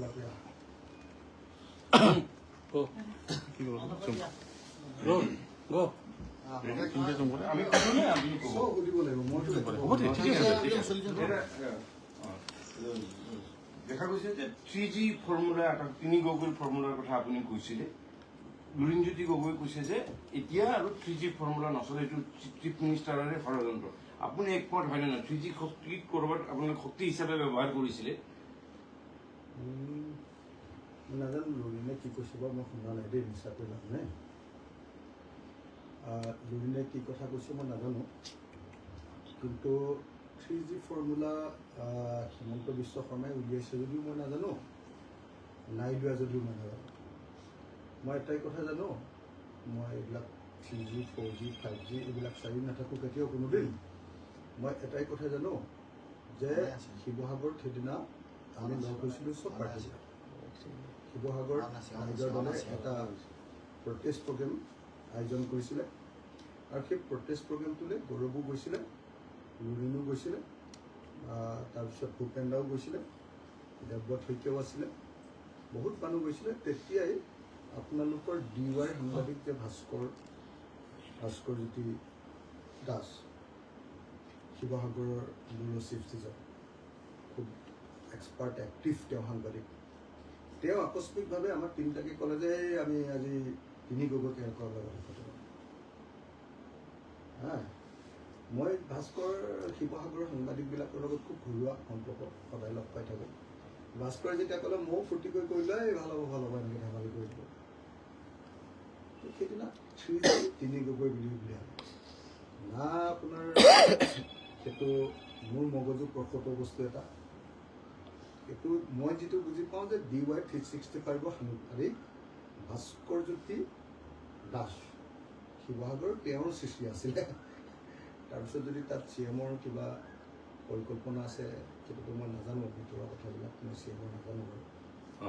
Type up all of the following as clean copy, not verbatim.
বাপৰে। কি ক'ব? গ' তিনিটা জুম কৰে। আমি সুধো নে আপুনি ক'ব? চব সুধিব লাগিব, মইতো একো হ'ব দে, ঠিকে আছে, ঠিক আছে। এটা, দেখা গৈছে যে 3G formula এটা, তিনি গগৈৰ ফৰ্মুলাৰ কথা আপুনি কৈছিলে। লুৰিণজ্যোতি গগৈ কৈছে যে এতিয়া আৰু 3G formula নচলে, এইটো চিফ মিনিষ্টাৰৰে ষড়যন্ত্ৰ। আপুনি একমত হয়নে নহয়? 3G শক্তি ক'ৰবাত আপোনালোকে শক্তি হিচাপে ব্যৱহাৰ কৰিছিলে। মই নাজানো লুৰিণে কি কৈছে বাৰু, মই শুনা নাই দেই, মিছা কৈ লাভ নাই। লুৰিণে কি কথা কৈছে মই নাজানো, কিন্তু 3G formula Himanta Biswa শৰ্মাই উলিয়াইছে যদিও মই নাজানো, নাই উলিওৱা যদিও মই নাজানো। মই এটাই কথা জানো, মই এইবিলাক 3G, 4G, 5G এইবিলাক চাই নাথাকোঁ কেতিয়াও কোনোদিন। মই এটাই কথা জানো যে শিৱসাগৰত সেইদিনা আমি লগ হৈছিলোঁ চব পাৰ্টিবিলাক। শিৱসাগৰত ৰাইজৰ দলে এটা প্ৰটেষ্ট প্ৰগ্ৰেম আয়োজন কৰিছিলে আৰু সেই প্ৰটেষ্ট প্ৰগ্ৰেমটোলৈ গৌৰৱো গৈছিলে, লুৰিণো গৈছিলে, তাৰপিছত ভূপেন দাও গৈছিলে, দেৱব্ৰত শইকীয়াও আছিলে, বহুত মানুহ গৈছিলে। তেতিয়াই আপোনালোকৰ ডি ৱাইৰ সাংবাদিক যে ভাস্কৰ জ্যোতি দাস, শিৱসাগৰৰ ব্যুৰ' চিফ যিজন, খুব এক্সপাৰ্ট, এক্টিভ তেওঁ সাংবাদিক, তেওঁ আকস্মিকভাৱে আমাক তিনিটাকে ক'লে যে এই আমি আজি তিনি গগৈক কেনেকুৱা লগত ফটো। হা, মই ভাস্কৰ শিৱসাগৰৰ সাংবাদিকবিলাকৰ লগত খুব ঘৰুৱা সম্পৰ্ক, সদায় লগ পাই থাকোঁ। ভাস্কৰে যেতিয়া ক'লে, ময়ো ফূৰ্তি কৰি কৰিলোঁ, এই ভাল হ'ব, ভাল হ'ব, এনেকৈ ধেমালি কৰি দিলোঁ। তো সেইদিনা 3G, তিনি গগৈ বুলি উলিয়ালে না আপোনাৰ, সেইটো মোৰ মগজু প্ৰসূত বস্তু এটা। এইটো মই যিটো বুজি পাওঁ যে ডি ৱাই 365ৰ সাংবাদিক ভাস্কৰ জ্যোতি দাস শিৱসাগৰ, তেওঁৰ সৃষ্টি আছিলে। তাৰপিছত যদি তাত চি এমৰ কিবা পৰিকল্পনা আছে, সেইটোতো মই নাজানো। ভিতৰুৱা কথাবিলাক মই চি এমৰ নাজানো বাৰু।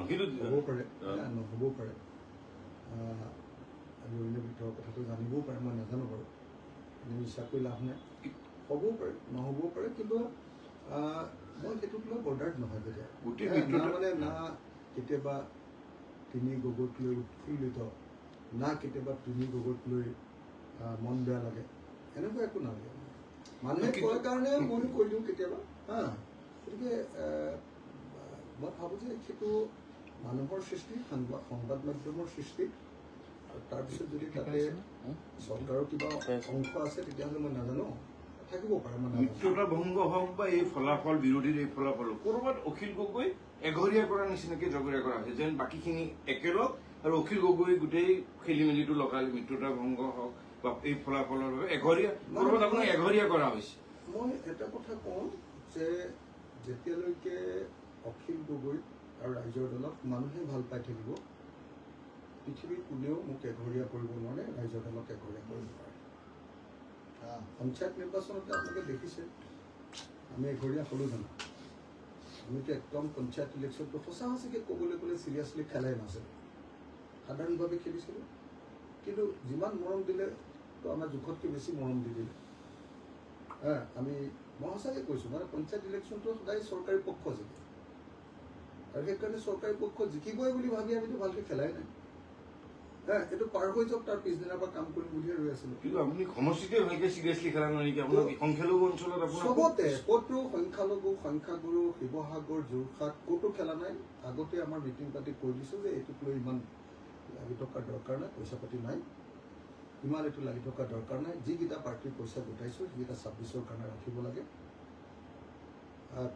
কিন্তু হ'বও পাৰে, নহ'বও পাৰে। আৰু ভিতৰৰ কথাটো জানিবও পাৰে, মই নাজানো বাৰু। এনেই মিছা কৈ লাভ নাই। হ'বও পাৰে, নহ'বও পাৰে, কিন্তু মই সেইটোক লৈ বৰ্ডাৰ্ড নহয় কেতিয়াও। গোটেই না মানে না কেতিয়াবা তিনি গগৈক লৈ উৎফুল্লিত, না কেতিয়াবা তিনি গগৈক লৈ মন বেয়া লাগে, এনেকুৱা একো নালাগে। মানুহে কয় কাৰণে ময়ো কৈ দিওঁ কেতিয়াবা। হা, গতিকে মই ভাবোঁ যে সেইটো মানুহৰ সৃষ্টি, সংবাদ মাধ্যমৰ সৃষ্টি। আৰু তাৰপিছত যদি তাতে চৰকাৰৰ কিবা অংশ আছে, তেতিয়াহ'লে মই নাজানো, থাকিব পাৰে, মই নাজানো। মিত্ৰতা ভংগ হওক বা এই ফলাফল, বিৰোধীৰ এই ফলাফল হওক, ক'ৰবাত অখিল গগৈ এঘৰীয়া কৰাৰ নিচিনাকে জগৰীয়া কৰা হৈছে, যেন বাকীখিনি একেলগ আৰু অখিল গগৈ গোটেই খেলি মেলিটো লগালে। মিত্ৰতা ভংগ হওক বা এই ফলাফলৰ বাবে এঘৰীয়া, ক'ৰবাত আপোনাক এঘৰীয়া কৰা হৈছে। মই এটা কথা কওঁ যে যেতিয়ালৈকে অখিল গগৈ আৰু ৰাইজৰ দলক মানুহে ভাল পাই থাকিব, পৃথিৱীৰ কোনেও মোক এঘৰীয়া কৰিব নোৱাৰে, ৰাইজৰ দলক এঘৰীয়া কৰিব নোৱাৰে। পঞ্চায়ত নিৰ্বাচনতে আপোনালোকে দেখিছে, আমি এঘৰীয়া হ'লো জানো? আমিতো একদম পঞ্চায়ত ইলেকশ্যনটো সঁচা সঁচিকৈ ক'বলৈ গ'লে চিৰিয়াছলি খেলাই নাছিলোঁ, সাধাৰণভাৱে খেলিছিলোঁ। কিন্তু যিমান মৰম দিলে তো আমাৰ জোখতকৈ বেছি মৰম দি দিলে। হা, মই সঁচাকৈ কৈছোঁ, মানে পঞ্চায়ত ইলেকশ্যনটো সদায় চৰকাৰী পক্ষ জিকে আৰু সেইকাৰণে চৰকাৰী পক্ষ জিকিবই বুলি ভাবি আমিতো ভালকৈ খেলাই নাই। হা, এইটো পাৰ হৈ যাওক, তাৰ পিছদিনাৰ পৰা কাম কৰিম বুলিহে ৰৈ আছিলোঁ। কিন্তু আপুনি সমষ্টিতে ভালকে চিৰিয়াছলি খেলা নাই নেকি? আপোনাৰ সংখ্যালঘু অঞ্চলত আপোনাৰ চবতে ক'তো সংখ্যালঘু, সংখ্যাগুৰু, শিৱসাগৰ, যোৰহাট ক'তো খেলা নাই। আগতে আমাৰ মিটিং পাতি কৈ দিছোঁ যে এইটোক লৈ ইমান লাগি থকাৰ দৰকাৰ নাই, পইচা পাতি নাই, ইমান এইটো লাগি থকাৰ দৰকাৰ নাই। যিকেইটা পাৰ্টীৰ পইচা গোটাইছোঁ, সেইকেইটা 26ৰ কাৰণে ৰাখিব লাগে।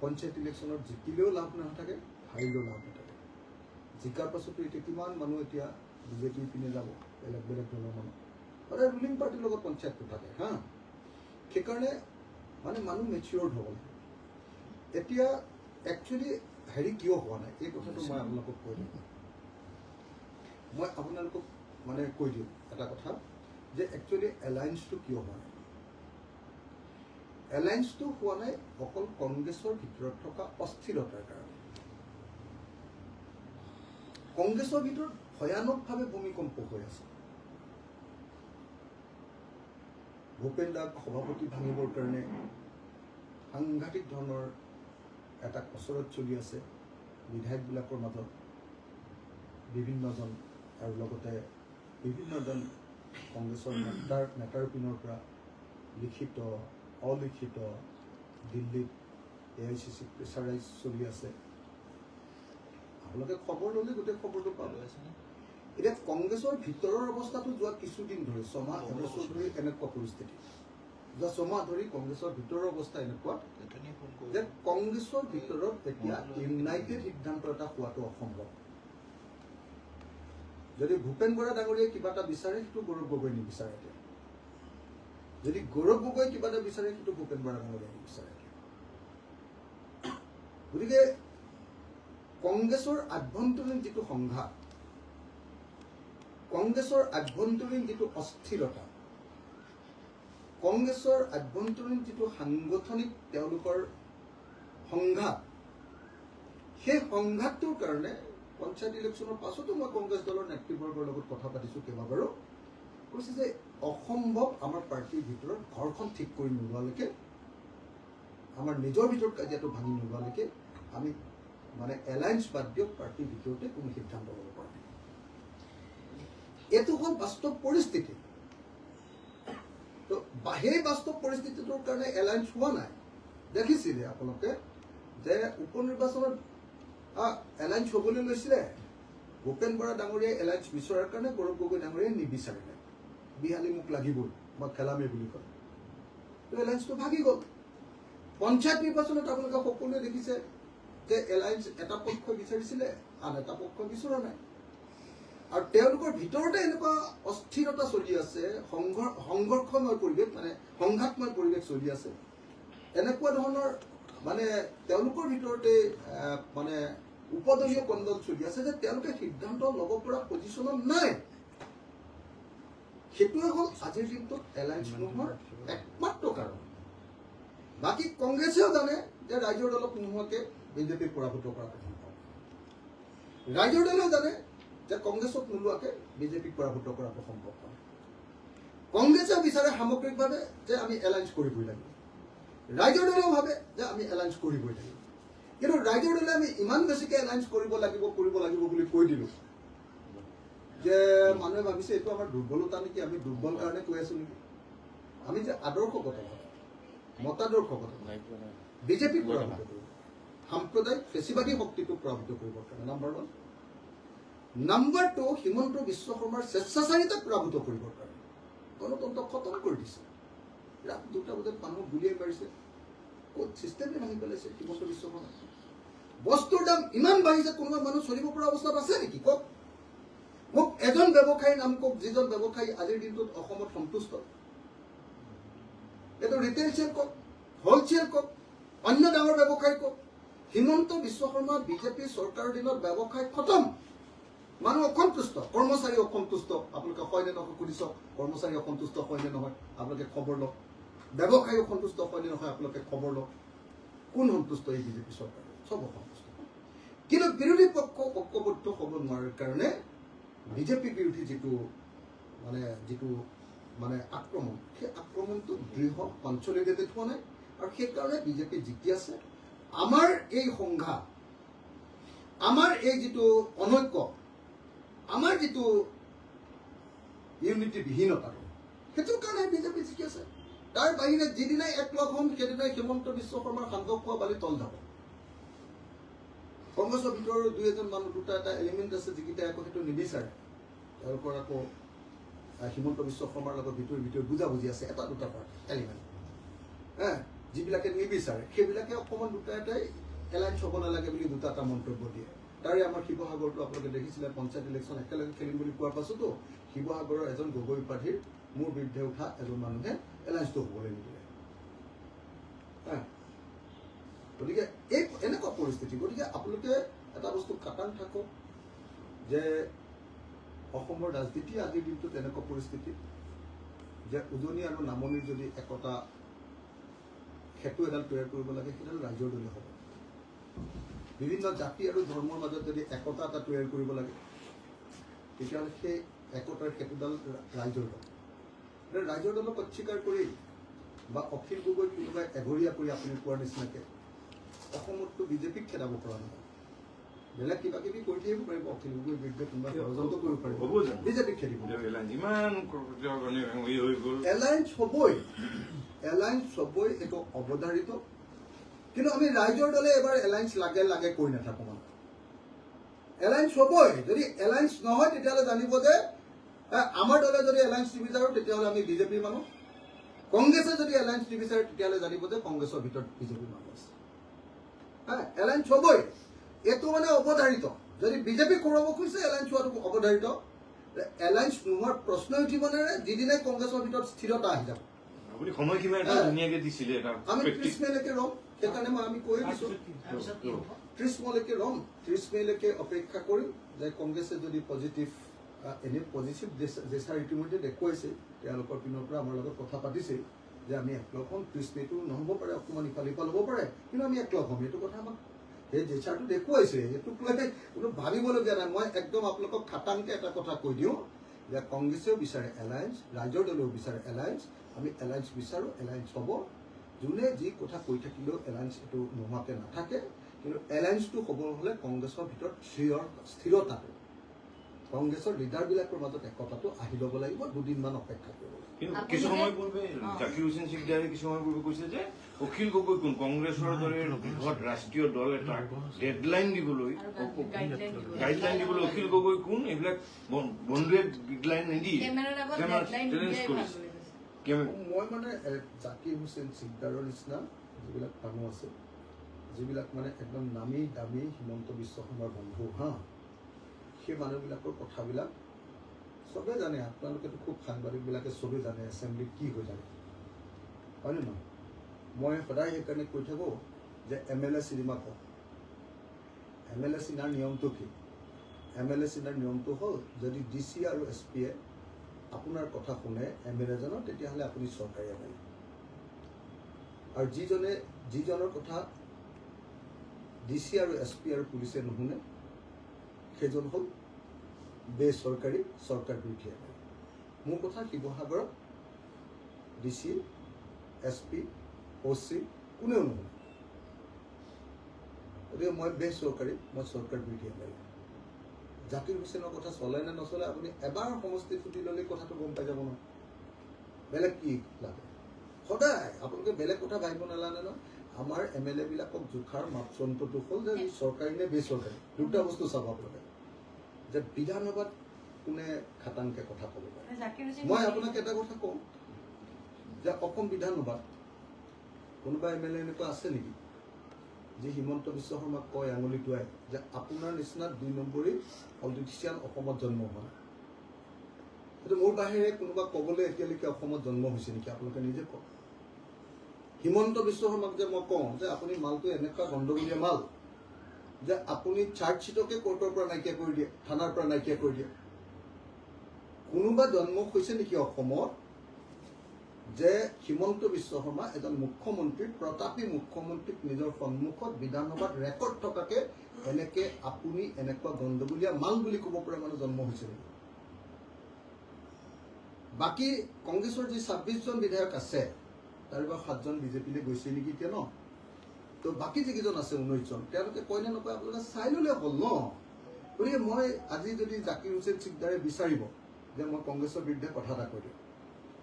পঞ্চায়ত ইলেকশ্যনত জিকিলেও লাভ নাথাকে, হাৰিলেও লাভ নাথাকে। জিকাৰ পাছতো এতিয়া কিমান মানুহ এতিয়া বিজেপিৰ পিনে যাব, বেলেগ বেলেগ দলৰ মানুহ, সদায় ৰুলিং পাৰ্টীৰ লগত পঞ্চায়তটো থাকে। হা, সেইকাৰণে মানে মানুহ মেচিয়ৰ্ড হ'ব লাগে। এতিয়া একচুৱেলি হেৰি কিয় হোৱা নাই, এই কথাটো মই আপোনালোকক কৈ দিওঁ। মই আপোনালোকক মানে কৈ দিওঁ এটা কথা যে একচুৱেলি এলায়েন্সটো কিয় হোৱা নাই। এলায়েন্সটো হোৱা নাই অকল কংগ্ৰেছৰ ভিতৰত থকা অস্থিৰতাৰ কাৰণে। কংগ্ৰেছৰ ভিতৰত ভয়ানকভাৱে ভূমিকম্প হৈ আছে। ভূপেন দাক সভাপতি ভাঙিবৰ কাৰণে সাংঘাতিক ধৰণৰ এটা কচৰত চলি আছে। বিধায়কবিলাকৰ মাজত বিভিন্নজন আৰু লগতে বিভিন্নজন কংগ্ৰেছৰ নেতাৰ পিনৰ পৰা লিখিত অলিখিত দিল্লীত AICC pressurise চলি আছে। আপোনালোকে খবৰ ল'লে গোটেই খবৰটো পাব। এতিয়া কংগ্ৰেছৰ ভিতৰৰ অৱস্থাটো যোৱা কিছুদিন ধৰি, ছমাহ এবছৰ ধৰি এনেকুৱা পৰিস্থিতি, যোৱা ছমাহ ধৰি কংগ্ৰেছৰ ভিতৰৰ অৱস্থা এনেকুৱা যে কংগ্ৰেছৰ ভিতৰত এতিয়া ইউনাইটেড সিদ্ধান্ত এটা হোৱাটো অসম্ভৱ। যদি ভূপেন বৰা ডাঙৰীয়াই কিবা এটা বিচাৰে, সেইটো গৌৰৱ গগৈ নিবিচাৰে। এতিয়া যদি গৌৰৱ গগৈ কিবা এটা বিচাৰে, সেইটো ভূপেন বৰা ডাঙৰীয়াই নিবিচাৰে। গতিকে কংগ্ৰেছৰ আভ্যন্তৰীণ যিটো সংঘাত, কংগ্ৰেছৰ আভ্যন্তৰীণ যিটো অস্থিৰতা, কংগ্ৰেছৰ আভ্যন্তৰীণ যিটো সাংগঠনিক তেওঁলোকৰ সংঘাত, সেই সংঘাতটোৰ কাৰণে পঞ্চায়ত ইলেকশ্যনৰ পাছতো মই কংগ্ৰেছ দলৰ নেতৃবৰ্গৰ লগত কথা পাতিছোঁ কেইবাবাৰো, কৈছে যে অসম্ভৱ, আমাৰ পাৰ্টীৰ ভিতৰত ঘৰখন ঠিক কৰি নোলোৱালৈকে, আমাৰ নিজৰ ভিতৰত কাজিয়াটো ভাঙি নোলোৱালৈকে আমি মানে এলায়েন্স বাদ দিয়ক, পাৰ্টীৰ ভিতৰতে কোনো সিদ্ধান্ত ল'ব পৰা নাই। এইটো হ'ল বাস্তৱ পৰিস্থিতি। তো সেই বাস্তৱ পৰিস্থিতিটোৰ কাৰণে এলায়েন্স হোৱা নাই। দেখিছিলে আপোনালোকে যে উপ নিৰ্বাচনত এলায়েন্স হ'বলৈ লৈছিলে, ভূপেন বৰা ডাঙৰীয়াই এলায়েন্স বিচৰাৰ কাৰণে গৌৰৱ গগৈ ডাঙৰীয়াই নিবিচাৰিলে। বিহালী মোক লাগিবই, মই খেলামেই বুলি ক'লে, তো এলায়েন্সটো ভাগি গ'ল। পঞ্চায়ত নিৰ্বাচনত আপোনালোকে সকলোৱে দেখিছে যে এলায়েন্স এটা পক্ষই বিচাৰিছিলে, আন এটা পক্ষই বিচৰা নাই। আৰু তেওঁলোকৰ ভিতৰতে এনেকুৱা অস্থিৰতা চলি আছে, সংঘৰ্ষময় পৰিৱেশ, মানে সংঘাতময় পৰিৱেশ চলি আছে। এনেকুৱা ধৰণৰ মানে তেওঁলোকৰ ভিতৰতে মানে উপদলীয় কন্দল চলি আছে যে তেওঁলোকে সিদ্ধান্ত ল'ব পৰা পজিশ্যনত নাই। সেইটোৱে হ'ল আজিৰ দিনটোত এলায়েন্স নোহোৱাৰ একমাত্ৰ কাৰণ। বাকী কংগ্ৰেছেও জানে যে ৰাইজৰ দলক নোহোৱাকে বিজেপিক পৰাভূত কৰাটো সম্ভৱ। ৰাইজৰ দলেও জানে যে কংগ্ৰেছক নোলোৱাকে বিজেপিক পৰাভূত কৰাটো সম্ভৱ নহয়। কংগ্ৰেছেও বিচাৰে সামগ্ৰিকভাৱে যে আমি এলায়েন্স কৰিবই লাগিব, ৰাইজৰ দলেও ভাবে যে আমি এলায়েন্স কৰিবই লাগিব। কিন্তু ৰাইজৰ দলে আমি ইমান বেছিকে এলায়েন্স কৰিব লাগিব কৰিব লাগিব বুলি কৈ দিলোঁ যে মানুহে ভাবিছে এইটো আমাৰ দুৰ্বলতা নেকি, আমি দুৰ্বল কাৰণে কৈ আছো নেকি। আমি যে আদৰ্শগতভাৱে, মতাদৰ্শগতভাৱে বিজেপিক পৰাভূত কৰিব, সাম্প্ৰদায়িক ফেচিবাদী শক্তিটোক পৰাভূত কৰিবৰ কাৰণে নাম্বাৰ 1, নাম্বাৰ 2 হিমন্ত বিশ্ব শৰ্মাৰ স্বেচ্ছাচাৰিতাক পৰাভূত কৰিবৰ কাৰণে। গণতন্ত্ৰ খতম কৰি দিছে, ৰাত 2টা বজাত মানুহ গুলিয়াই মাৰিছে, ক'ত চিষ্টেমে ভাঙি পেলাইছে হিমন্ত বিশ্ব শৰ্মাই। বস্তুৰ দাম ইমান বাঢ়িছে, কোনোবা মানুহ চলিব পৰা অৱস্থাত আছে নেকি কওক? মোক এজন ব্যৱসায়ীৰ নাম কওক যিজন ব্যৱসায়ী আজিৰ দিনটোত অসমত সন্তুষ্ট। এইটো ৰিটেইল চেল কওক, হ'লচেল কওক, অন্য ডাঙৰ ব্যৱসায়ী কওক, হিমন্ত বিশ্ব শৰ্মা বিজেপি চৰকাৰৰ দিনত ব্যৱসায় খতম, মানুহ অসন্তুষ্ট, কৰ্মচাৰী অসন্তুষ্ট। আপোনালোকে হয় নে নহয় সুধি চাওক, কৰ্মচাৰী অসন্তুষ্ট হয় নে নহয় আপোনালোকে খবৰ লওক, ব্যৱসায়ী অসন্তুষ্ট হয় নে নহয় আপোনালোকে খবৰ লওক। কোন সন্তুষ্ট এই বিজেপি চৰকাৰ? চব অসন্তুষ্ট। কিন্তু বিৰোধী পক্ষ ঐক্যবদ্ধ হ'ব নোৱাৰাৰ কাৰণে বিজেপি বিৰোধী যিটো মানে আক্ৰমণ, সেই আক্ৰমণটো দৃঢ় কনচলিডেটেড হোৱা নাই আৰু সেইকাৰণে বিজেপি জিকি আছে। আমাৰ এই সংঘাত, আমাৰ এই যিটো অনৈক্য, আমাৰ যিটো ইউনিটি বিহীনতাটো, সেইটোৰ কাৰণে বিজেপি জিকি আছে। তাৰ বাহিৰে যিদিনাই একলগ হ'ম সেইদিনাই হিমন্ত বিশ্ব শৰ্মাৰ সান্দহ খোৱা বালি তল যাব। কংগ্ৰেছৰ ভিতৰৰ দুই এজন মানুহ, দুটা এটা এলিমেণ্ট আছে যিকেইটাই আকৌ সেইটো নিবিচাৰে। তেওঁলোকৰ আকৌ হিমন্ত বিশ্ব শৰ্মাৰ লগত ভিতৰি ভিতৰি বুজাবুজি আছে, এটা দুটা পাৰ্ট এলিমেণ্ট হে, যিবিলাকে নিবিচাৰে সেইবিলাকে অকণমান দুটা এটাই এলায়েন্স হ'ব নালাগে বুলি দুটা এটা মন্তব্য দিয়ে। তাৰে আমাৰ শিৱসাগৰটো আপোনালোকে দেখিছিলে, পঞ্চায়ত ইলেকশ্যন একেলগে খেলিম বুলি কোৱাৰ পাছতো শিৱসাগৰৰ এজন গগৈ উপাধিৰ মোৰ বিৰুদ্ধে উঠা এজন মানুহে এলায়েন্সটো হ'বলৈ নিদিলে। হা, গতিকে এই এনেকুৱা পৰিস্থিতি। গতিকে আপোনালোকে এটা বস্তু খাটাং থাকক যে অসমৰ ৰাজনীতি আজিৰ দিনটোত এনেকুৱা পৰিস্থিতি যে উজনি আৰু নামনিৰ যদি একতা সেতু এডাল তৈয়াৰ কৰিব লাগে, সেইডাল ৰাইজৰ দলে হ'ব। বিভিন্ন জাতি আৰু ধৰ্মৰ মাজত যদি একতা এটা তৈয়াৰ কৰিব লাগে, তেতিয়াহ'লে সেই একতাৰ সেতুডাল ৰাইজৰ দল। গতিকে ৰাইজৰ দলক অস্বীকাৰ কৰি বা অখিল গগৈক কোনোবাই এঘৰীয়া কৰি আপুনি কোৱাৰ নিচিনাকে অসমততো বিজেপিক খেদাব পৰা নহয়। বেলেগ কিবা কিবি কৰি থাকিব পাৰিব, অখিল গগৈৰ বিৰুদ্ধে কোনোবা ষড়যন্ত্ৰ কৰিব পাৰিব, হ'ব জানো? বিজেপিক খেদিব। ইমান হৈ গ'ল। এলায়েন্স হ'বই, এলায়েন্স হ'বই, এইটো অৱধাৰিত। কিন্তু আমি ৰাইজৰ দলে এবাৰ এলায়েন্স লাগে লাগে কৈ নাথাকো। মানে এলায়েন্স হ'বই। যদি এলায়েন্স নহয়, তেতিয়াহ'লে জানিব যে আমাৰ দলে যদি এলায়েন্স নিবিচাৰো, তেতিয়াহ'লে আমি বিজেপিৰ মানুহ। কংগ্ৰেছে যদি এলায়েন্স নিবিচাৰে, তেতিয়াহ'লে জানিব যে কংগ্ৰেছৰ ভিতৰত বিজেপিৰ মানুহ আছে। এলায়েন্স হ'বই, এইটো মানে অৱধাৰিত। যদি বিজেপি কৰাব খুজিছে, এলায়েন্স হোৱাটো অৱধাৰিত। এলায়েন্স নোহোৱাৰ প্ৰশ্নই উঠিব নোৱাৰে, যিদিনাই কংগ্ৰেছৰ ভিতৰত স্থিৰতা আহি যাব। আপুনি সময়সীমা এটা ধুনীয়াকে দিছিলে এটা। আমি 30 মেলৈকে ৰ'ম। সেইকাৰণে মই আমি কৈয়ে দিছোঁ। তাৰপিছত কি হ'ব? 30 মেলৈকে ৰ'ম, 30 মেলৈকে অপেক্ষা কৰিম যে কংগ্ৰেছে যদি পজিটিভ, এনেই পজিটিভ জেচাৰ ইতিমধ্যে দেখুৱাইছে, তেওঁলোকৰ পিনৰ পৰা আমাৰ লগত কথা পাতিছে যে আমি একলগ হ'ম। 30 মেটো নহ'ব পাৰে, অকণমান ইফাল সিফাল হ'ব পাৰে, কিন্তু আমি একলগ হ'ম। এইটো কথা আমাক সেই জেচাৰটো দেখুৱাইছে, সেইটোক লৈ কোনো ভাবিবলগীয়া নাই। মই একদম আপোনালোকক খাটাংকে এটা কথা কৈ দিওঁ যে কংগ্ৰেছেও বিচাৰে এলায়েন্স, ৰাইজৰ দলেও বিচাৰে এলায়েন্স। আমি এলায়েন্স বিচাৰোঁ, এলায়েন্স হ'ব। যোনে যি কথা কৈ থাকিলেও এলায়েন্স এইটো নোহোৱাকৈ নাথাকে। কিন্তু এলায়েন্সটো হ'ব হ'লে কংগ্ৰেছৰ ভিতৰত স্থিৰতাটো, কংগ্ৰেছৰ লিডাৰবিলাকৰ মাজত একতাটো আহি ল'ব লাগিব। দুদিনমান অপেক্ষা কৰিব লাগিব। কিন্তু কিছু সময় পূৰ্বে জাকিৰ হুছেইন চিকদাৰে কিছু সময় পূৰ্বে কৈছে যে অখিল গগৈ কোন, কংগ্ৰেছৰ দৰে বৃহৎ ৰাষ্ট্ৰীয় দল এটাক ডেডলাইন দিবলৈ, গাইডলাইন দিবলৈ অখিল গগৈ কোন? এইবিলাক বন্ধুৱে গাইডলাইন নিদিয়ে, চেলেঞ্জ কৰিছে। মই মানে জাকিৰ হুছেইন চিকদাৰৰ নিচিনা যিবিলাক মানুহ আছে, যিবিলাক মানে একদম নামী দামী হিমন্ত বিশ্ব শৰ্মাৰ বন্ধু, হা, সেই মানুহবিলাকৰ কথাবিলাক চবেই জানে। আপোনালোকেতো খুব সাংবাদিকবিলাকে চবেই জানে এছেম্বলিত কি হৈ থাকে, হয়নে নহয়? মই সদায় সেইকাৰণে কৈ থাকোঁ যে এম এল এ চিনেমা কওক। এম এল এ চিনাৰ নিয়মটো কি? এম এল এ চিনাৰ নিয়মটো হ'ল, যদি ডি চি আৰু এছ পিয়ে আপোনাৰ কথা শুনে এম এল এজনৰ, তেতিয়াহ'লে আপুনি চৰকাৰী এম এল এ। আৰু যিজনৰ কথা ডি চি আৰু এছ পি আৰু পুলিচে নুশুনে, সেইজন হ'ল বেচৰকাৰী, চৰকাৰ বিৰোধী এম এল এ। মোৰ কথা শিৱসাগৰত ডি চি, এছ পি, অ' চি কোনেও নুশুনে। গতিকে মই বেচৰকাৰী, মই চৰকাৰ বিৰোধী এম এল এ। জাকিৰ হুছেইনৰ কথা চলে নে নচলে, আপুনি এবাৰ সমষ্টি ফুটি ল'লেই কথাটো গম পাই যাব নহয়। বেলেগ কি লাগে? সদায় আপোনালোকে বেলেগ কথা ভাবিব নালাগে নহয়। আমাৰ এম এল এ বিলাকক জোখাৰ মাপযন্ত্ৰটো হ'ল যে চৰকাৰী নে বেচৰকাৰী, দুটা বস্তু চাব আপোনালোকে যে বিধানসভাত কোনে খাটাংকে কথা ক'ব পাৰে। মই আপোনাক এটা কথা কওঁ যে অসম বিধানসভাত কোনোবা এম এল এ এনেকুৱা আছে নেকি, যি হিমন্ত বিশ্ব শৰ্মাক কয় আঙুলি টোৱাই যে আপোনাৰ নিচিনা 2 নম্বৰী পলিটিচিয়ান অসমত জন্ম হোৱা নাই? সেইটো মোৰ বাহিৰে কোনোবা ক'বলৈ এতিয়ালৈকে অসমত জন্ম হৈছে নেকি, আপোনালোকে নিজে কওক। হিমন্ত বিশ্ব শৰ্মাক যে মই কওঁ যে আপুনি মালটো এনেকুৱা গণ্ডগোলীয়া মাল যে আপুনি চাৰ্জশ্বিটকে কোৰ্টৰ পৰা নাইকিয়া কৰি দিয়ে, থানাৰ পৰা নাইকিয়া কৰি দিয়ে, কোনোবা জন্ম হৈছে নেকি অসমত যে হিমন্ত বিশ্ব শৰ্মা এজন মুখ্যমন্ত্ৰী, প্ৰতাপী মুখ্যমন্ত্ৰীক নিজৰ সন্মুখত বিধানসভাত ৰেকৰ্ড থকাকে এনেকে আপুনি এনেকুৱা গণ্ডগোলীয়া মাল বুলি ক'ব পৰা মানুহ জন্ম হৈছে নেকি? বাকী কংগ্ৰেছৰ যি 26জন বিধায়ক আছে, তাৰ পৰা 7জন বিজেপিলৈ গৈছে নেকি এতিয়া ন? তো বাকী যিকেইজন আছে 19জন, তেওঁলোকে কয় নে নকয় আপোনালোকে চাই ল'লে হ'ল ন। গতিকে মই আজি যদি জাকিৰ হুছেইন চিকদাৰে বিচাৰিব যে মই কংগ্ৰেছৰ বিৰুদ্ধে কথা এটা কৈ দিওঁ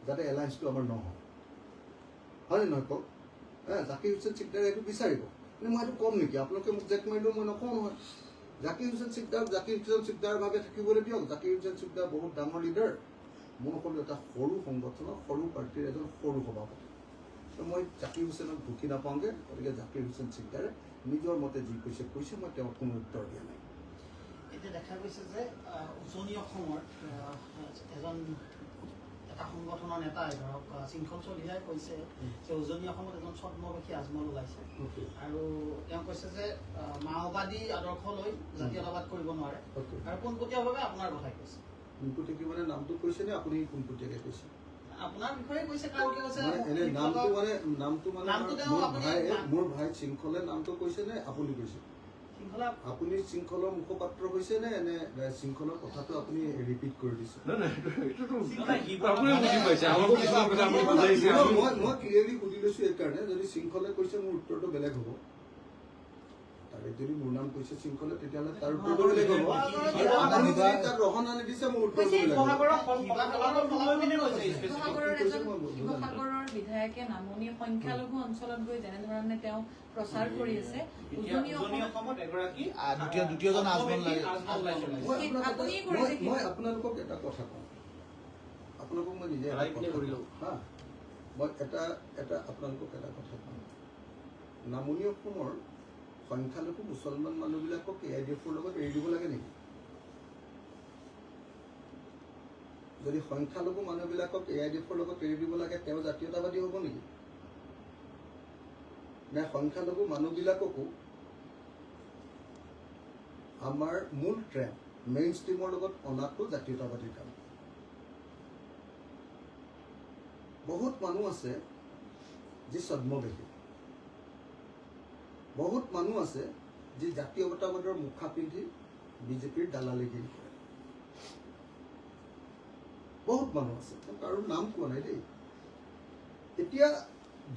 যাতে এলায়েন্সটো আমাৰ নহয়, হয়নে নহয় কওক? জাকিৰ হুছেইন চিকদাৰে এইটো বিচাৰিব, কিন্তু মই এইটো ক'ম নেকি? আপোনালোকে মোক জেক মাৰিলেও মই নকওঁ নহয়। জাকিৰ হুছেইন চিকদাৰক জাকিৰ হুছেইন চিকদাৰ ভাৱে থাকিবলৈ দিয়ক। জাকিৰ হুছেইন চিকদাৰ বহুত ডাঙৰ লিডাৰ, মই হ'লো এটা সৰু সংগঠনৰ, সৰু পাৰ্টীৰ এজন সৰু সভাপতি। তো মই জাকিৰ হুছেইনক ঢুকি নাপাওঁগৈ। গতিকে জাকিৰ হুছেইন চিকদাৰে নিজৰ মতে যি কৈছে কৈছে, মই তেওঁক কোনো উত্তৰ দিয়া নাই। এতিয়া দেখা গৈছে যে উজনি অসমৰ এজন এটা সংগঠনৰ নেতাই, ধৰক শৃংখল চলিহাই কৈছে যে উজনি অসমত এজন ছদ্মবেশী আজমল ওলাইছে আৰু তেওঁ কৈছে যে মাওবাদী আদৰ্শ লৈ জাতীয়তাবাদ কৰিব নোৱাৰে আৰু পোনপটীয়াভাৱে আপোনাৰ কথাই কৈছে। পোনপটীয়াকৈ মানে নামটো কৈছে নে আপুনি পোনপটীয়াকৈ কৈছে? আপোনাৰ বিষয়ে কৈছে, কাৰণ কি কৈছে মানে এনে নামটো মানে নামটো তেওঁ মোৰ আপুনি ভাই, মোৰ ভাই শৃংখলে নামটো কৈছে নে আপুনি কৈছে? শৃংখলা আপুনি শৃংখলৰ মুখপাত্ৰ হৈছে নে এনে শৃংখলৰ কথাটো আপুনি ৰিপিট কৰি দিছে? নাই নাই, এইটোতো আপুনি বুজি পাইছে, আমাকো কিছুমান কথা আপুনি বুজাইছে। মই ক্লিয়াৰলি সুধি লৈছো এইকাৰণে, যদি শৃংখলে কৈছে মোৰ উত্তৰটো বেলেগ হ'ব। তাৰে যদি মোৰ নাম কৈছে শৃংখলে, তেতিয়াহ'লে তাৰ উত্তৰটো বেলেগ হ'ব। আৰু আপুনি যদি তাত ৰহণ আনি দিছে, মোৰ উত্তৰটো বেলেগ হ'ব। শিৱসাগৰৰ এজন শিৱসাগৰৰ বিধায়কে নামনি সংখ্যালঘু অঞ্চলত গৈ যেনেধৰণে তেওঁ প্ৰচাৰ কৰি আছে, উজনি অসমত দ্বিতীয়জন আজমল লাগে। মই আপোনাক এটা- আপুনিয়ে কৰিছে মই আপোনালোকক এটা কথা কওঁ, আপোনালোকক মই নিজে এটা কথা কওঁ। হা, মই এটা এটা আপোনালোকক এটা কথা কওঁ, নামনি অসমৰ সংখ্যালঘু মুছলমান মানুহবিলাকক এ I D এফৰ লগত এৰি দিব লাগে নেকি? যদি সংখ্যালঘু মানুহবিলাকক এ I D এফৰ লগত এৰি দিব লাগে, তেওঁ জাতীয়তাবাদী হ'ব নেকি? নে সংখ্যালঘু মানুহবিলাককো আমাৰ মূল ট্ৰেণ্ড মেইন ষ্ট্ৰীমৰ লগত অনাটো জাতীয়তাবাদীৰ কাম? বহুত মানুহ আছে যি ছদ্মবেশী, বহুত মানুহ আছে যি জাতীয়তাবাদৰ মুখা পিন্ধি বিজেপিৰ দালালিগিৰি কৰে, বহুত মানুহ আছে, মই কাৰো নাম কোৱা নাই দেই। এতিয়া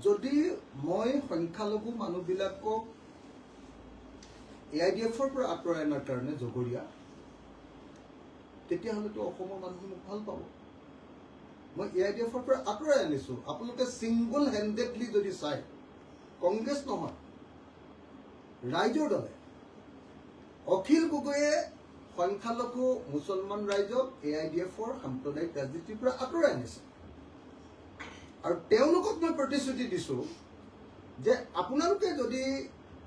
যদি মই সংখ্যালঘু মানুহবিলাকক এ I D এফৰ পৰা আঁতৰাই অনাৰ কাৰণে জগৰীয়া, তেতিয়াহ'লেতো অসমৰ মানুহে মোক ভাল পাব। মই এ I D এফৰ পৰা আঁতৰাই আনিছোঁ। আপোনালোকে ছিংগল হেণ্ডেডলি যদি চায়, কংগ্ৰেছ নহয়, ৰাইজৰ দলে, অখিল গগৈয়ে সংখ্যালঘু মুছলমান ৰাইজক এ I D এফৰ সাম্প্ৰদায়িক ৰাজনীতিৰ পৰা আঁতৰাই আনিছে। আৰু তেওঁলোকক মই প্ৰতিশ্ৰুতি দিছোঁ যে আপোনালোকে যদি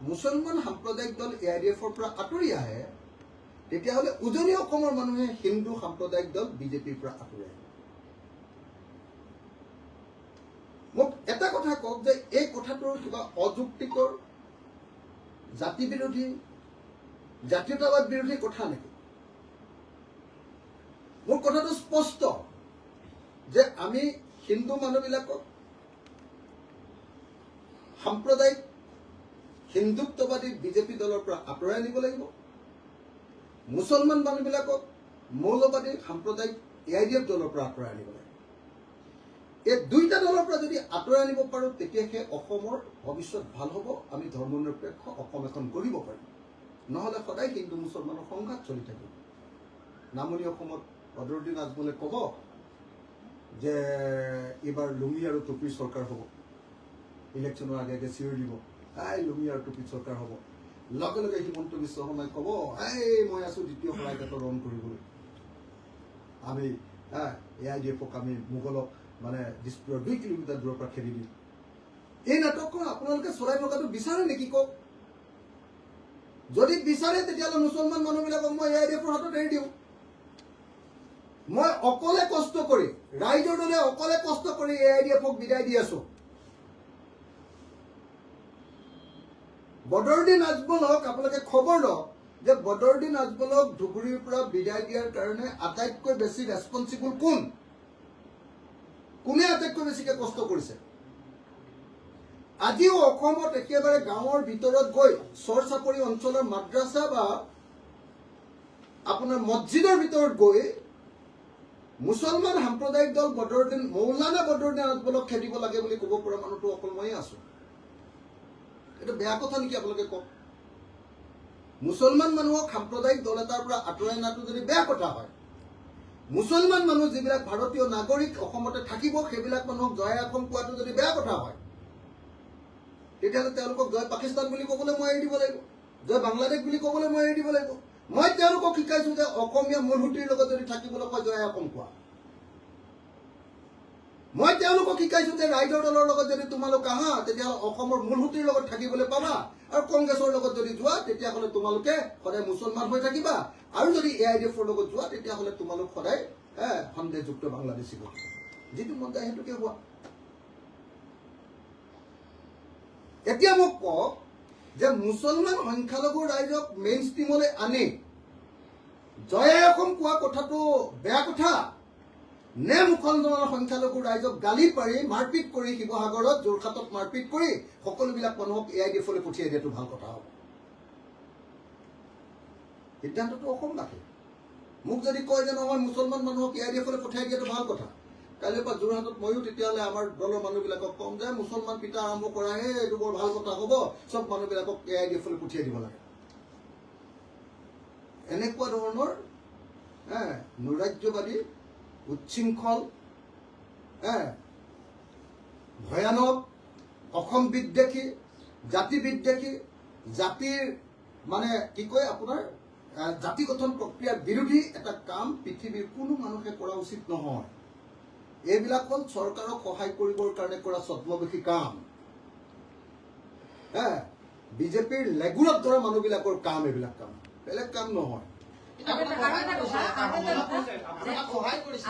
মুছলমান সাম্প্ৰদায়িক দল এ I D এফৰ পৰা আঁতৰি আহে, তেতিয়াহ'লে উজনি অসমৰ মানুহে হিন্দু সাম্প্ৰদায়িক দল বিজেপিৰ পৰা আঁতৰি আহিব। মোক এটা কথা কওক যে এই কথাটোৰ কিবা অযুক্তিকৰ, জাতি বিৰোধী, জাতীয়তাবাদ বিৰোধী কথা নেকি? মোৰ কথাটো স্পষ্ট যে আমি হিন্দু মানুহবিলাকক সাম্প্ৰদায়িক হিন্দুত্ববাদী বিজেপি দলৰ পৰা আঁতৰাই আনিব লাগিব, মুছলমান মানুহবিলাকক মৌলবাদী সাম্প্ৰদায়িক এ I D F দলৰ পৰা আঁতৰাই আনিব লাগিব। এই দুইটা দলৰ পৰা যদি আঁতৰাই আনিব পাৰোঁ, তেতিয়াহে অসমৰ ভৱিষ্যত ভাল হ'ব, আমি ধৰ্মনিৰপেক্ষ অসম এখন গঢ়িব পাৰিম। নহ'লে সদায় হিন্দু মুছলমানৰ সংঘাত চলি থাকিব। নামনি অসমত বদৰুদ্দিন আজমলে ক'ব যে এইবাৰ লুঙি আৰু টুপিৰ চৰকাৰ হ'ব, ইলেকশ্যনৰ আগে আগে চিঞৰি দিব, এই লুঙি আৰু টুপিৰ চৰকাৰ হ'ব। লগে লগে হিমন্ত বিশ্ব শৰ্মাই ক'ব, এই মই আছোঁ দ্বিতীয় শৰাইঘাটৰ ৰণ কৰিবলৈ, আমি এ I D এফক, আমি মোগলক মানে দিছপুৰৰ 2 কিলোমিটাৰ দূৰৰ পৰা খেদি দিম। এই নাটকখন আপোনালোকে চলাই থকাটো বিচাৰে নেকি কওক? যদি বিচাৰে তেতিয়াহ'লে মুছলমান মানুহবিলাকক মই এ I D এফৰ হাতত এৰি দিওঁ। মই অকলে কষ্ট কৰি, ৰাইজৰ দলে অকলে কষ্ট কৰি এ I D এফক বিদায় দি আছো। বদৰুদ্দিন আজমলক আপোনালোকে খবৰ লওক যে বদৰুদ্দিন আজমলক ধুবুৰীৰ পৰা বিদায় দিয়াৰ কাৰণে আটাইতকৈ বেছি ৰেচপনচিবল কোন? কোনে আটাইতকৈ বেছিকে কষ্ট কৰিছে? আজিও অসমত একেবাৰে গাঁৱৰ ভিতৰত গৈ চৰ চাপৰি অঞ্চলৰ মাদ্ৰাছা বা আপোনাৰ মছজিদৰ ভিতৰত গৈ মুছলমান সাম্প্ৰদায়িক দল বদৰুদ্দিন, মৌলানা বদৰুদ্দিন আজমলক খেদিব লাগে বুলি ক'ব পৰা মানুহটো অকল ময়ে আছো। এইটো বেয়া কথা নেকি আপোনালোকে কওক? মুছলমান মানুহক সাম্প্ৰদায়িক দল এটাৰ পৰা আঁতৰাই অনাটো যদি বেয়া কথা হয়, মুছলমান মানুহ যিবিলাক ভাৰতীয় নাগৰিক অসমতে থাকিব সেইবিলাক মানুহক জয় অসম কোৱাটো যদি বেয়া কথা হয়, তেতিয়াহ'লে তেওঁলোকক জয় পাকিস্তান বুলি ক'বলৈ মই এৰি দিব লাগিব, জয় বাংলাদেশ বুলি ক'বলৈ মই এৰি দিব লাগিব। মই তেওঁলোকক শিকাইছো যে অসমীয়া মূলসুঁতিৰ লগত যদি থাকিবলৈ কয় জয় অসম কোৱা। মই তেওঁলোকক শিকাইছো যে ৰাইজৰ দলৰ লগত যদি তোমালোক আহা তেতিয়াহ'লে অসমৰ মূলসুঁতিৰ লগত থাকিবলৈ পাবা, আৰু কংগ্ৰেছৰ লগত যদি যোৱা তেতিয়াহ'লে তোমালোকে সদায় মুছলমান হৈ থাকিবা, আৰু যদি এ I D এফৰ লগত যোৱা তেতিয়াহ'লে তোমালোক সদায় সন্দেহযুক্ত বাংলাদেশী হৈ থাকিবা। যিটো মন যায় সেইটোকে হোৱা। এতিয়া মোক কওক যে মুছলমান সংখ্যালঘু ৰাইজক মেইন ষ্ট্ৰীমলৈ আনি জয় অসম কোৱা কথাটো বেয়া কথা নে মুছলমান সংখ্যালঘু ৰাইজক গালি পাৰি মাৰপিট কৰি শিৱসাগৰত, যোৰহাটত মাৰপিট কৰি সকলোবিলাক মানুহক এ I D এফলৈ পঠিয়াই দিয়াটো ভাল কথা হ'ব? সিদ্ধান্তটো অসমবাসী। মোক যদি কয় যে নহয় মুছলমান মানুহক এ I D এফলৈ পঠিয়াই দিয়াটো ভাল কথা, কাইলৈৰ পৰা যোৰহাটত ময়ো তেতিয়াহ'লে আমাৰ দলৰ মানুহবিলাকক ক'ম যে মুছলমান পিতা আৰম্ভ কৰাহে এইটো বৰ ভাল কথা হ'ব, চব মানুহবিলাকক এ I D এফলৈ পঠিয়াই দিব লাগে। এনেকুৱা ধৰণৰ নৈৰাজ্যবাদী, উচ্ছৃংখল, ভয়ানক, অসম বিদ্বেষী, জাতি বিদ্বেষী, জাতিৰ মানে কি কয় আপোনাৰ জাতি গঠন প্ৰক্ৰিয়াৰ বিৰোধী এটা কাম পৃথিৱীৰ কোনো মানুহে কৰা উচিত নহয়। এইবিলাক হ'ল চৰকাৰক সহায় কৰিবৰ কাৰণে কৰা ছদ্মবেশী কাম। বিজেপিৰ লেগুৰত ধৰা মানুহবিলাকৰ কাম এইবিলাক কাম, বেলেগ কাম নহয়।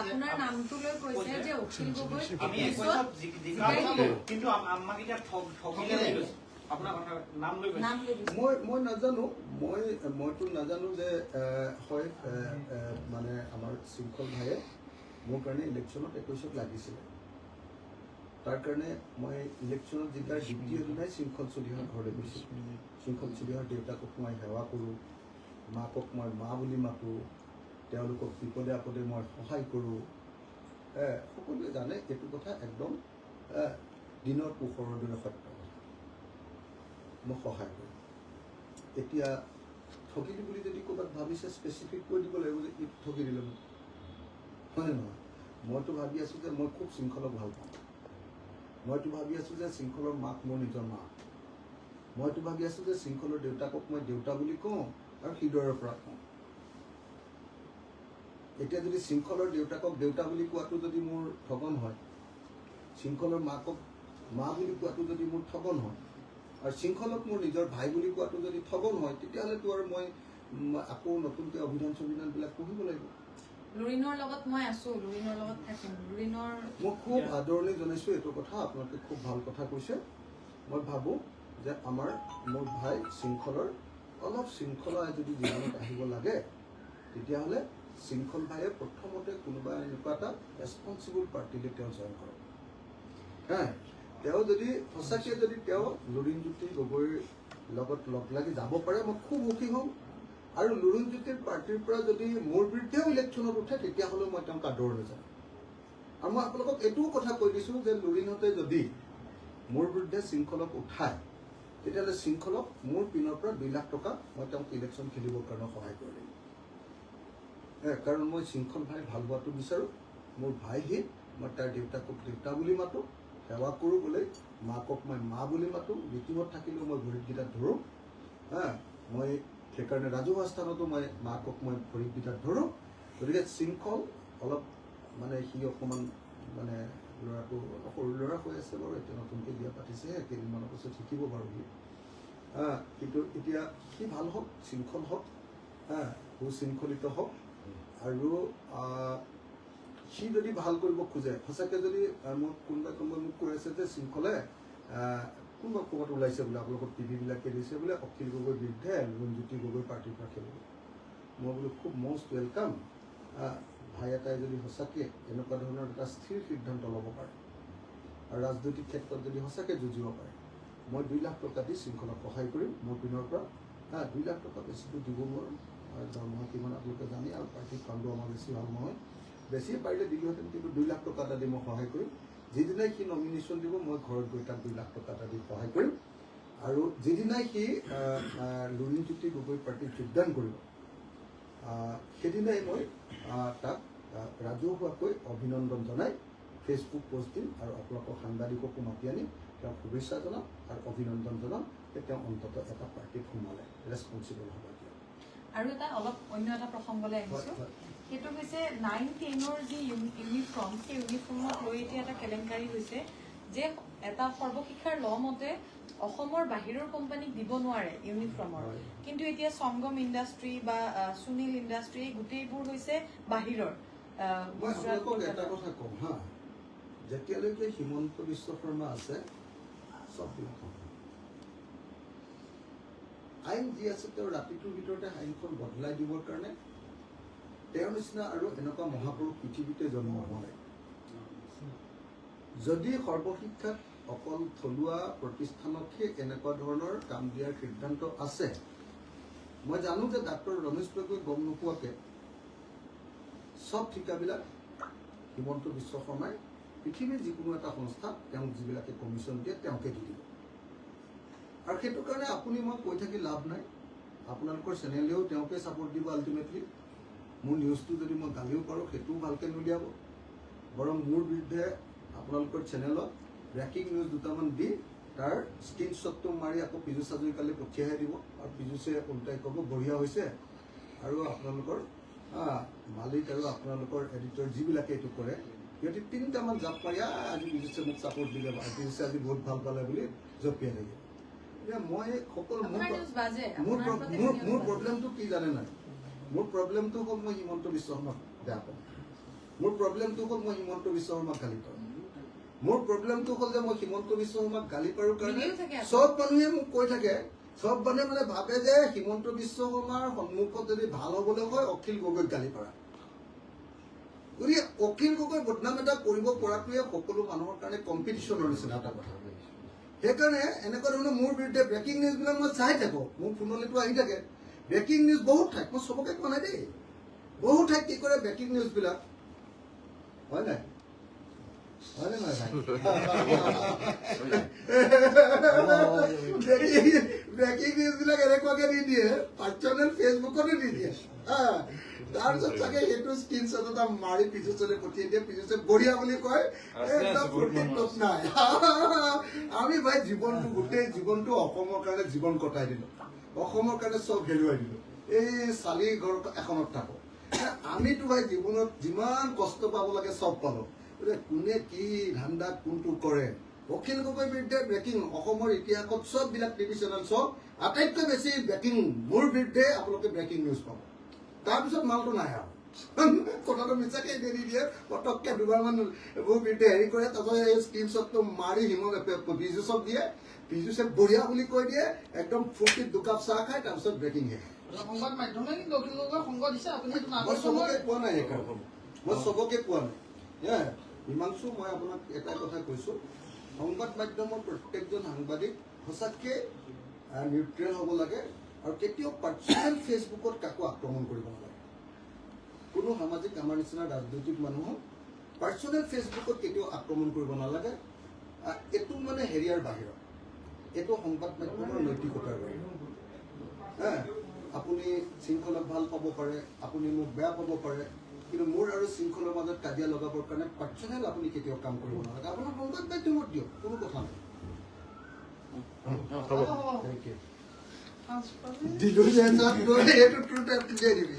আপোনাৰ নামটো লৈ কৈছে যে অখিল গগৈ আমি কিন্তু আমাক এতিয়া ঠগিলে আপোনাৰ নাম লৈ মই নাজানো, মইতো নাজানো যে হয় মানে আমাৰ শৃংখল ভাইয়ে মোৰ কাৰণে ইলেকশ্যনত 21ত লাগিছিলে, তাৰ কাৰণে মই ইলেকশ্যনত জিকাৰ দ্বিতীয় দিনাই শৃংখল চলিহাৰ ঘৰলৈ গৈছিলোঁ। শৃংখল চলিহাৰ দেউতাকক মই সেৱা কৰোঁ, মাকক মই মা বুলি মাতোঁ, তেওঁলোকক বিপদে আপদে মই সহায় কৰোঁ। সকলোৱে জানে এইটো কথা, একদম দিনৰ পোহৰৰ দৰে সত্য কথা, মই সহায় কৰোঁ। এতিয়া ঠগিলি বুলি যদি ক'ৰবাত ভাবিছে, স্পেচিফিক কৈ দিব লাগিব যে এইটো ঠগি দিলে মোক, হয়নে নহয়? মইতো ভাবি আছোঁ যে মই খুব শৃংখলক ভাল পাওঁ, মইতো ভাবি আছোঁ যে শৃংখলৰ মাক মোৰ নিজৰ মা, মইতো ভাবি আছোঁ যে শৃংখলৰ দেউতাকক মই দেউতা বুলি কওঁ আৰু হৃদয়ৰ পৰা কওঁ। এতিয়া যদি শৃংখলৰ দেউতাকক দেউতা বুলি কোৱাটো যদি মোৰ ঠগন হয়, শৃংখলৰ মাকক মা বুলি কোৱাটো যদি মোৰ ঠগন হয়, আৰু শৃংখলক মোৰ নিজৰ ভাই বুলি কোৱাটো যদি ঠগন হয়, তেতিয়াহ'লেতো আৰু মই আকৌ নতুনকৈ অভিধান চভিধানবিলাক পঢ়িব লাগিব। লুৰিণৰ লগত মই আছো, লুৰিণৰ লগত থাকিম, লুৰিণৰ মই খুব আদৰণি জনাইছোঁ এইটো কথা। আপোনালোকে খুব ভাল কথা কৈছে। মই ভাবোঁ যে আমাৰ মোৰ ভাই শৃংখলৰ অলপ শৃংখলা যদি জীৱনত আহিব লাগে, তেতিয়াহ'লে শৃংখল ভাইয়ে প্ৰথমতে কোনোবা এনেকুৱা এটা ৰেচপনচিবল পাৰ্টিলৈ তেওঁ জইন কৰক। হা, তেওঁ যদি সঁচাকৈ যদি তেওঁ লুৰিণজ্যোতি গগৈৰ লগত লগ লাগি যাব পাৰে, মই খুব সুখী হ'ম। আৰু লুৰিণজ্যোতিৰ পাৰ্টিৰ পৰা যদি মোৰ বিৰুদ্ধেও ইলেকশ্যনত উঠে, তেতিয়াহ'লেও মই তেওঁক আদৰণি জনাম। আৰু মই আপোনালোকক এইটোও কথা কৈ দিছোঁ যে লুৰিণহঁতে যদি মোৰ বিৰুদ্ধে শৃংখলক উঠায়, তেতিয়াহ'লে শৃংখলক মোৰ পিনৰ পৰা 2 লাখ টকা মই তেওঁক ইলেকশ্যন খেলিবৰ কাৰণে সহায় কৰি দিম। কাৰণ মই শৃংখল ভাই ভাল হোৱাটো বিচাৰোঁ, মোৰ ভাই সি, মই তাৰ দেউতাকক দেউতা বুলি মাতোঁ, সেৱা কৰোঁ বোলে, মাকক মই মা বুলি মাতোঁ, মিটিঙত থাকিলেও মই ভৰিতকেইটাত ধৰোঁ। হা, মই সেইকাৰণে ৰাজহুৱা স্থানতো মই মাকক মই ভৰিতকেইটাত ধৰোঁ। গতিকে শৃংখল অলপ মানে সি অকণমান মানে ল'ৰাটো অলপ সৰু ল'ৰা হৈ আছে বাৰু, এতিয়া নতুনকৈ বিয়া পাতিছেহে, কেইদিনমানৰ পাছত শিকিব বাৰু সি। কিন্তু এতিয়া সি ভাল হওক, শৃংখল হওক, সুশৃংখলিত হওক, আৰু সি যদি ভাল কৰিব খোজে, সঁচাকৈ যদি মোক কোনোবাই কোনোবাই মোক কৈ আছে যে শৃংখলে কোনোবা ক'ৰবাত ওলাইছে বোলে, আপোনালোকৰ টিভিবিলাকে দিছে বোলে অখিল গগৈৰ বিৰুদ্ধে লুৰিণজ্যোতি গগৈ পাৰ্টিৰ পৰা খেলিব। মই বোলো খুব মষ্ট welcome. ভাই এটাই যদি সঁচাকৈ এনেকুৱা ধৰণৰ এটা স্থিৰ সিদ্ধান্ত ল'ব পাৰে আৰু ৰাজনৈতিক ক্ষেত্ৰত যদি সঁচাকৈ যুঁজিব পাৰে, মই 2 লাখ টকা দি শৃংখলক সহায় কৰিম মোৰ পিনৰ পৰা। হা, 2 লাখ টকা বেছিতো দিব নোৱাৰোঁ, দৰমহা কিমান আপোনালোকে জানি, আৰু পাৰ্টিৰ ফাণ্ডো আমাৰ বেছি ভাল নহয়, বেছি পাৰিলে দিলোহেঁতেন, কিন্তু 2 লাখ টকা এটা দি মই সহায় কৰিম। যিদিনাই সি নমিনেশ্যন দিব, মই ঘৰত গৈ তাক 2 লাখ টকা এটা দি সহায় কৰিম। আৰু যিদিনাই সি লুৰিণজ্যোতি গগৈ পাৰ্টিত যোগদান কৰিব, সেইদিনাই মই তাক ৰাজহুৱাকৈ অভিনন্দন জনাই ফেচবুক পষ্ট দিম আৰু আপোনালোকৰ সাংবাদিককো মাতি আনি তেওঁক শুভেচ্ছা জনাম আৰু অভিনন্দন জনাম যে তেওঁ অন্ততঃ এটা পাৰ্টিত সোমালে, ৰেচপনচিবল হ'ব এতিয়া। আৰু এটা অলপ অন্য এটা প্ৰসংগলৈ আহিছোঁ, সেইটো হৈছে 9-10ৰ যি ইউনিফৰ্ম, সেই ইউনিফৰ্মক লৈ এতিয়া এটা কেলেংকাৰী হৈছে যে এটা সৰ্বশিক্ষাৰ ল মতে অসমৰ বাহিৰৰ কোম্পানীক দিব নোৱাৰে ইউনিফৰ্মৰ, কিন্তু এতিয়া সংগম ইণ্ডাষ্ট্ৰী বা সুনীল ইণ্ডাষ্ট্ৰী গোটেইবোৰ হৈছে বাহিৰৰ। মই আপোনালোকক এটা কথা কওঁ হা, যেতিয়ালৈকে হিমন্ত বিশ্ব শৰ্মা আছে চববিলাক হ'ব। আইন যি আছে তেওঁ ৰাতিটোৰ ভিতৰতে আইনখন বদলাই দিবৰ কাৰণে তেওঁৰ নিচিনা আৰু এনেকুৱা মহাপুৰুষ পৃথিৱীতে জন্ম হোৱা নাই। যদি সৰ্বশিক্ষাত অকল থলুৱা প্ৰতিষ্ঠানকহে এনেকুৱা ধৰণৰ কাম দিয়াৰ সিদ্ধান্ত আছে, মই জানো যে ডাক্তৰ ৰমেশ পেগুৱে গম নোপোৱাকৈ চব ঠিকাবিলাক হিমন্ত বিশ্ব শৰ্মাই পৃথিৱীৰ যিকোনো এটা সংস্থা তেওঁক যিবিলাকে কমিশ্যন দিয়ে তেওঁকে দি দিব। আৰু সেইটো কাৰণে আপুনি মই কৈ থাকি লাভ নাই। আপোনালোকৰ চেনেলেও তেওঁকে ছাপৰ্ট দিব আল্টিমেটলি। মোৰ নিউজটো যদি মই গালিও পাৰোঁ, সেইটোও ভালকৈ নুলিয়াব, বৰং মোৰ বিৰুদ্ধে আপোনালোকৰ চেনেলত ব্ৰেকিং নিউজ দুটামান দি তাৰ স্ক্ৰীনশ্বটটো মাৰি আকৌ পীযুষ হাজৰিকালৈ পঠিয়াইহে দিব আৰু পীযুষে ওলোটাই ক'ব বঢ়িয়া হৈছে। আৰু আপোনালোকৰ মালিক আৰু আপোনালোকৰ এডিটৰ যিবিলাকে এইটো কৰে, সিহঁতি তিনিটামান জাপ মাৰি আজি পীযুষে মোক ছাপৰ্ট দিলে, পীযুষে আজি বহুত ভাল পালে বুলি জঁপিয়াই থাকিব। এতিয়া মই সকলো মোৰ আপোনাৰ নিউজ বাজে, মোৰ আপোনাৰ প্ৰতি মোৰ নিউজ মোৰ বাজে। প্ৰব্লেমটো কি জানে নাই? মোৰ প্ৰব্লেমটো হ'ল মই হিমন্ত বিশ্ব শৰ্মাক বেয়া পাওঁ। মোৰ প্ৰব্লেমটো হ'ল মই হিমন্ত বিশ্ব শৰ্মাক গালি পাৰোঁ। মোৰ প্ৰব্লেমটো হ'ল যে মই হিমন্ত বিশ্ব শৰ্মাক গালি পাৰোঁ কাৰণে মিলিও থাকে আপোনাৰ। চব মানুহে মোক কৈ থাকে, চব মানুহে মানে ভাবে যে হিমন্ত বিশ্ব শৰ্মাৰ সন্মুখত যদি ভাল হ'বলৈ হয়, অখিল গগৈক গালি পাৰা। গতিকে অখিল গগৈ বদনাম এটা কৰিব পৰাটোৱে সকলো মানুহৰ কাৰণে কম্পিটিশ্যনৰ নিচিনা এটা কথা। সেইকাৰণে এনেকুৱা ধৰণৰ মোৰ বিৰুদ্ধে ব্ৰেকিং নিউজবিলাক মই চাই থাকোঁ, মোৰ ফোনলৈতো আহি থাকে ব্ৰেকিং নিউজ বহুত ঠাইত। মই চবকে কোৱা নাই দেই, বহুত ঠাইত কি কৰে ব্ৰেকিং নিউজবিলাক, হয় নাই? হয়নে নহয় ভাই? ব্ৰেকিং নিউজবিলাক এনেকুৱাকে দি দিয়ে, পাৰ্চনেল ফেচবুকতো দি দিয়ে। তাৰপিছত চাগে সেইটো স্ক্ৰীনশ্বট এটা মাৰি পীযুষলৈ পঠিয়াই দিয়ে, পীযুষে বঢ়িয়া বুলি কয়, আছে, একদম আছে, বহুত ফূৰ্তিত মানুহ তত নাই। আমি ভাই জীৱনটো, গোটেই জীৱনটো অসমৰ কাৰণে জীৱন কটাই দিলো, অসমৰ কাৰণে চব হেৰুৱাই দিলো, এই চালি ঘৰ এখনত থাকো। আমিতো ভাই জীৱনত যিমান কষ্ট পাব লাগে চব পালো। গতিকে কোনে কি ধান্দা কোনটো কৰে, অখিল গগৈৰ বিৰুদ্ধে ব্ৰেকিং অসমৰ ইতিহাসত চববিলাক টিভি চেনেল চব আটাইতকৈ বেছি ব্ৰেকিং মোৰ বিৰুদ্ধে আপোনালোকে ব্ৰেকিং নিউজ পাব। তাৰপিছত মালটো নাই আৰু। কথাটো মিছাকে এনে দি দিয়ে, পটককে দুবাৰমান মোৰ বিৰুদ্ধে হেৰি কৰে, তাৰপিছত এই স্ক্ৰীনশ্বটটো মাৰি হিমন্ত পীযুষক দিয়ে, পীযুষে বঢ়িয়া বুলি কৈ দিয়ে, একদম ফূৰ্তিত দুকাপ চাহ খাই তাৰপিছত ব্ৰেকিং শেষ। সংবাদ মাধ্যমে কিন্তু অখিল গগৈক সংগ দিছে, আপুনি সেইটো মই নাগৰিক চবকে কোৱা নাই, সেইকাৰণে মই চবকে কোৱা নাই। হে হিমাংশু, মই আপোনাক এটা কথা কৈছোঁ, সংবাদ মাধ্যমৰ প্ৰত্যেকজন সাংবাদিক সঁচাকে নিউট্ৰেল হ'ব লাগে আৰু কেতিয়াও পাৰ্চনেল ফেচবুকত কাকো আক্ৰমণ কৰিব নালাগে। কোনো সামাজিক আমাৰ নিচিনা ৰাজনৈতিক মানুহক পাৰ্চনেল ফেচবুকত কেতিয়াও আক্ৰমণ কৰিব নালাগে। এইটো মানে হেৰিয়াৰ বাহিৰত, এইটো সংবাদ মাধ্যমৰ নৈতিকতাৰ বাহিৰত। হে আপুনি শৃংখলক ভাল পাব পাৰে, আপুনি মোক বেয়া পাব পাৰে, কিন্তু মোৰ আৰু শৃংখলৰ মাজত কাজিয়া লগাবৰ কাৰণে পাৰ্চনেল আপুনি কেতিয়াও কাম কৰিব নালাগে। আপোনাৰ সংবাদ মাধ্যমত দিয়ক, কোনো কথা নাই। Thank U. দিলো যে এইটো ট্ৰুথ দিবি।